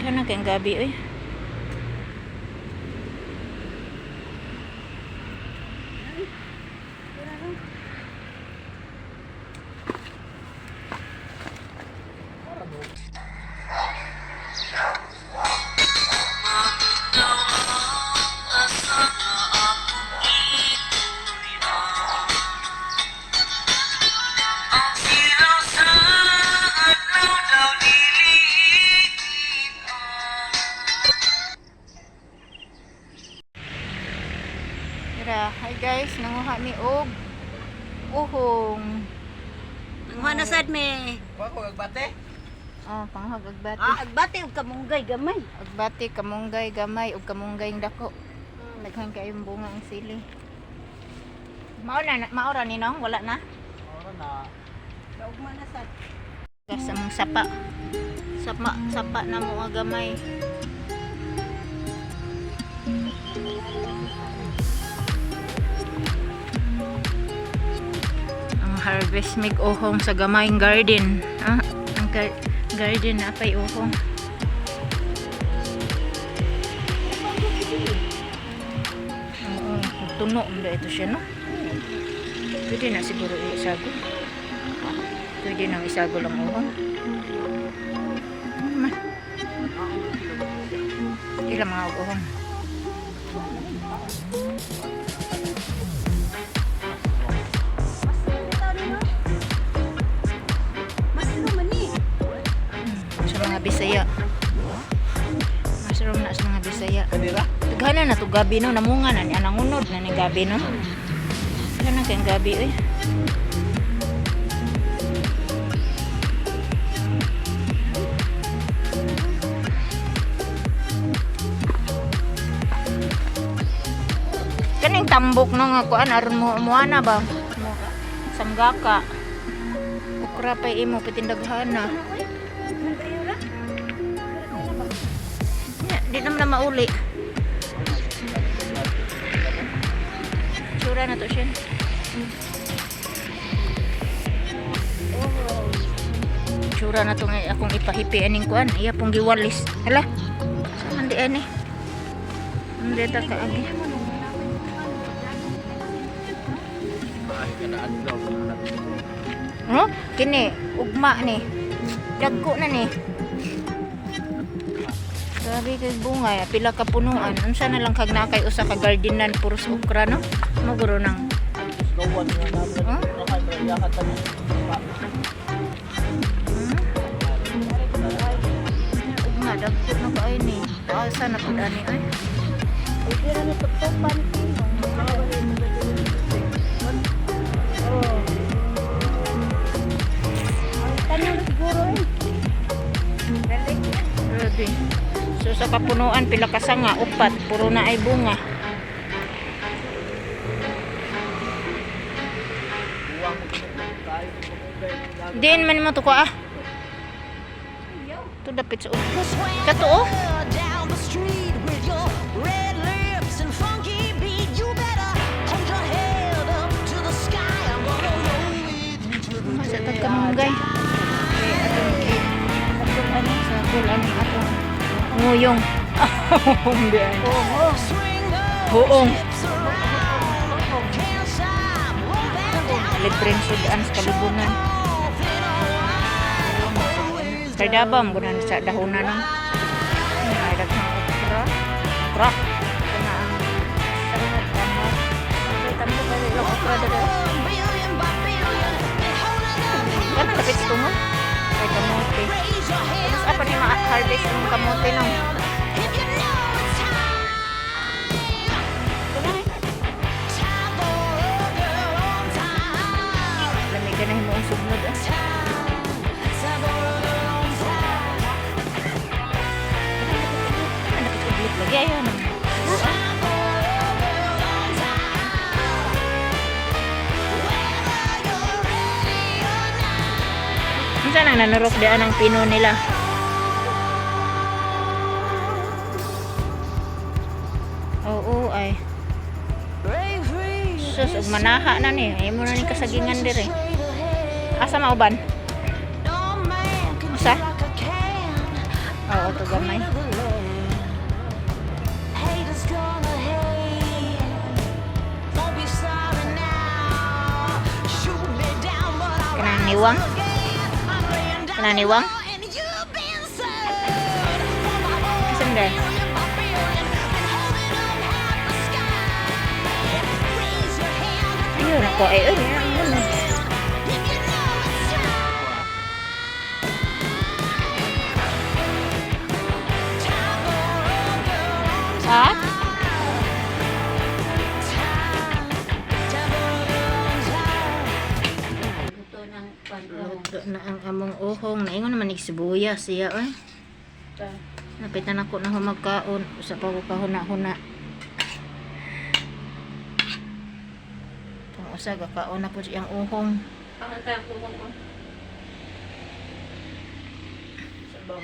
Daghan na kayong gabi oy. Tara, hi guys, nanguha mi og uhong. Ang na sad me. Wa ko agbate. Oh, panghag agbati. Ah, agbate og kamunggay gamay. Agbati kamunggay gamay ug kamunggay dako. Daghan kayong bunga ang sili. Mao na mao ra ni nong, wala na. Ora na. Kaugma na sad. Gas among sapa. Sapa sapa na mo nga gamay. Ang harvest mig uhong sa gamayng garden. Ah, ang garden na pay uhong. Oo, tuno na ito siya, no? Pwede na siguro isago. Pwede nang isago lang uhong. Ano man? Ilang mga uhong. Mas bitaw ni no. Mas man ni. Sa mga Bisaya. Mushroom na sa mga Bisaya. Kanira. Daghanan na to gabi no, namunga na ni anangunod na ni gabi no. Daghanan kayong gabi oy. Kaning tambok no nga kuan aron mo muana ba? Mo sanggaka. Okra pa imo pitindaghana. Man kayo ra. Nya, di naman na mauli. Tsura na to siya. Tsura na to nga akong ipahipi aning kuan. Iya pong giwalis. Hala. Sa man di ani. Hindi ta kaagi. Ay kana adlaw. Oh, kini ugma ni. Dagko na ni. Grabe kay bunga, ya. Pila ka punuan. Unsa na lang kag naa kay usa ka gardenan puros okra no? Maguro nang Gawan nga namin. Huh? Nakay yakat tani. Ugma dagko na kaayo ni. Asa na pud ani ay. Ay dira ni tuktupan. Oh. Ang tanong siguro eh. Dali. Grabe. So sa kapunuan pila ka sanga, upat, puro na ay bunga. Buwang mo tayo kumugay. Diin man mo to ko ah. To dapit sa upos. Kato oh. Down the street with your red lips and funky beat. You better hold your head up to the sky. I'm gonna roll with you to the Sa tag kamunggay. Kay atong atong ano sa kul ano atong nguyong. Hindi ay. swing those Huong. hips around. Can't stop, roll back down. Libreng sudan sa kalibungan. Off in a while. Always Kay dabam gunan sa dahonan no. Ay daghang okra. Okra. Ito na ang sarap ano. Tambok kayo ilang okra dada. billion by billion. Been holding up Kana kapit sa tungo. Kay kamote. Raise your hand Tapos apa ni ma-harvest ang kamote no. if you know it's time. Time for a girl on time. Lamig ka na himuong sugnod ah. Time for a girl on time. Ano nakikublit lagi ayun. Time for a girl on time. Whether you're ready or not. Unsa nang nanurok diyan ang pino nila? Oo ay. Break free. Sus, ug manaha na ni. Imo na ni kasagingan dire. Asa mauban? No man can Usa? do like I can. Oo, to gamay. The niwang? I'm laying down Kanang niwang? the law and you've been served. One by one, Asa man day? billion by billion, been holding up half the sky. Raise your hand Ayun ako ay ay. Ano? if you know it's time. Time for a girl on Ha? time. Time for a girl on time. Luto ng pan. Luto na ang among uhong. Naingon naman ig sibuyas siya oy. Napitan ako na humagkaon. Usa pa ko kahuna-huna. Pang usa gakaon na po siyang uhong. Pangan tayo kung ko. Sabaw.